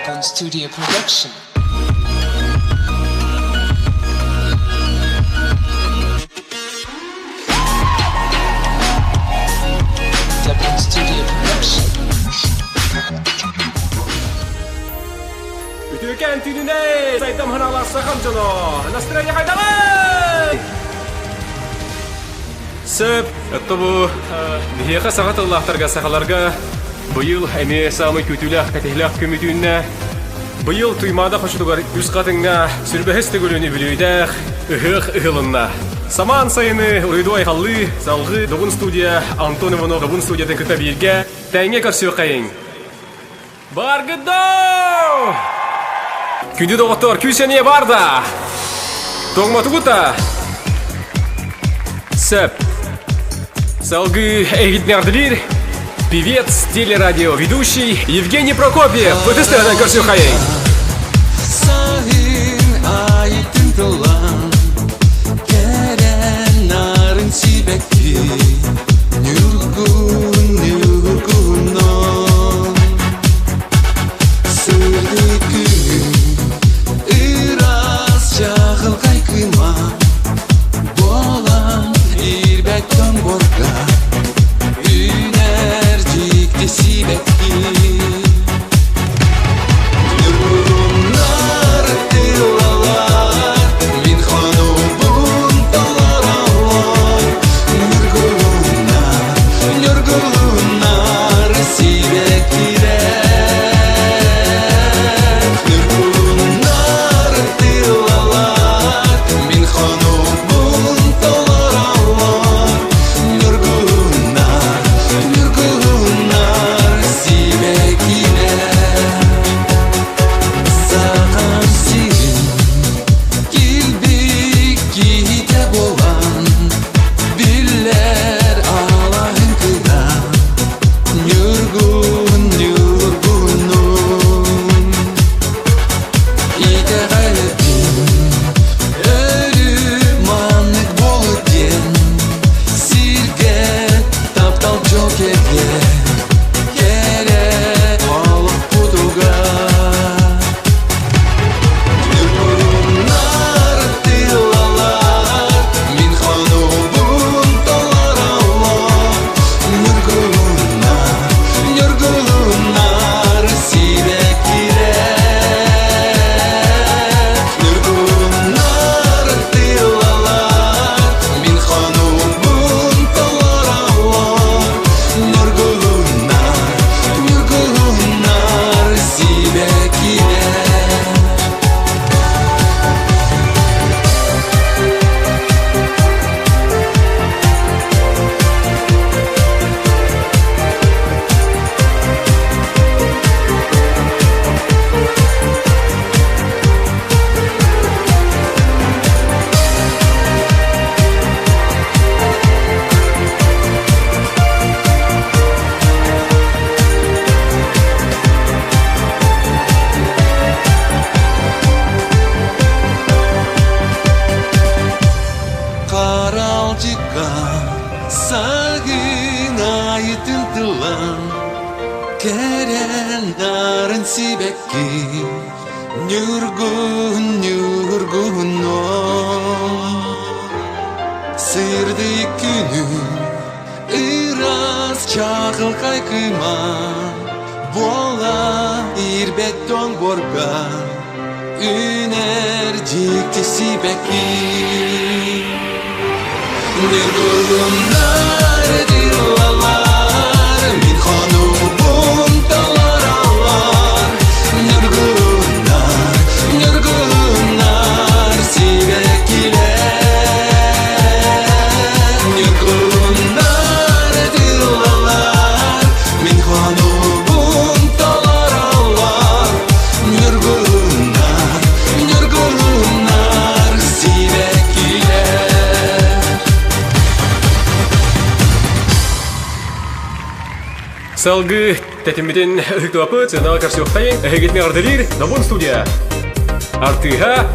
Debon Studio Production. Debon Studio Production. Үтүөкэн түүнүнэй сайдам ханаалаах сахам дьоно! Настроение хайдаҕый? Сөп, это бу биһиэхэ саха тыллаахтарга, сахаларга быйыл эмиэ саамай күүтүүлээх, кэтэһилээх күмүтүүннэ. Быйыл Туймаада хочотугар үс хатыҥҥа сүрбэһис төгүлүн үбүлүөйдээх ыһыах ыһылынна. Самаан сайыны уруйдуу айхаллыы, салҕыы Добун студия Антон Иванов Добун студиятын кытта бииргэ тэҥҥэ көрсүөххэйиҥ. Баргыт доо! Күндү доҕоттор, күүс эмиэ бар да! Тоҥмотугута! Сөп. Салгыы эһигитин певец, телерадиоведущий Евгений Прокопьев. Ытыстыһынан көрсүөххэйиҥ! Саһын айытын тылан, кэрэн нарын сибэкки, ньургун ньургунон сырдык күнүн ыраас чаҕылхай кыыма буолан ирбэт тоҥ үүнэр дьикти сибэкки. Ньургуннар тыллалар, мин хонуубун толороллор. Ньургуннар, ньургуннар сибэккилэр. Ньургуннар тыллалар, мин хонуубун толороллор. Ньургуннар, ньургуннар сибэккилэр. Сахам сирин килбик киһитэ буолан, биллэр алаһын кыра ньургун ньургунун итэҕэлбин өрүү маннык буолур диэн сиргэ таптал дьол кэргэ кэрэ олохпутугар. Ньургуннар тыллалар, мин хонуубун толороллор. Ньургуннар, ньургуннар сибэккилэр. Ньургуннар тыллалар, мин хонуубун толороллор. Ньургуннар, ньургуннар сибэккилэр. Харалдьыка сагын айытын тылан кэрэн нарын сибэкки ньургун ньургунон сырдык күнүн ыраас чаҕылхай кыма буола ирбэт тоҥ буорга үүнэр дьикти сибэкки. Ньургуһуннар дьыллалар, мин хонуубун толороллор. Ньургуһуннар, ньургуһуннар сибэккилэр. Ньургуһуннар дьыллалар, мин хонуубун толороллор. Ньургуһуннар, ньургуһуннар сибэккилэр. Салгыы тэтиммитин ыһыктыбаппыт, сыанаҕа көрсүөхтэйин, эһигитин эҕэрдэлиир Добун студия. Артыыһа.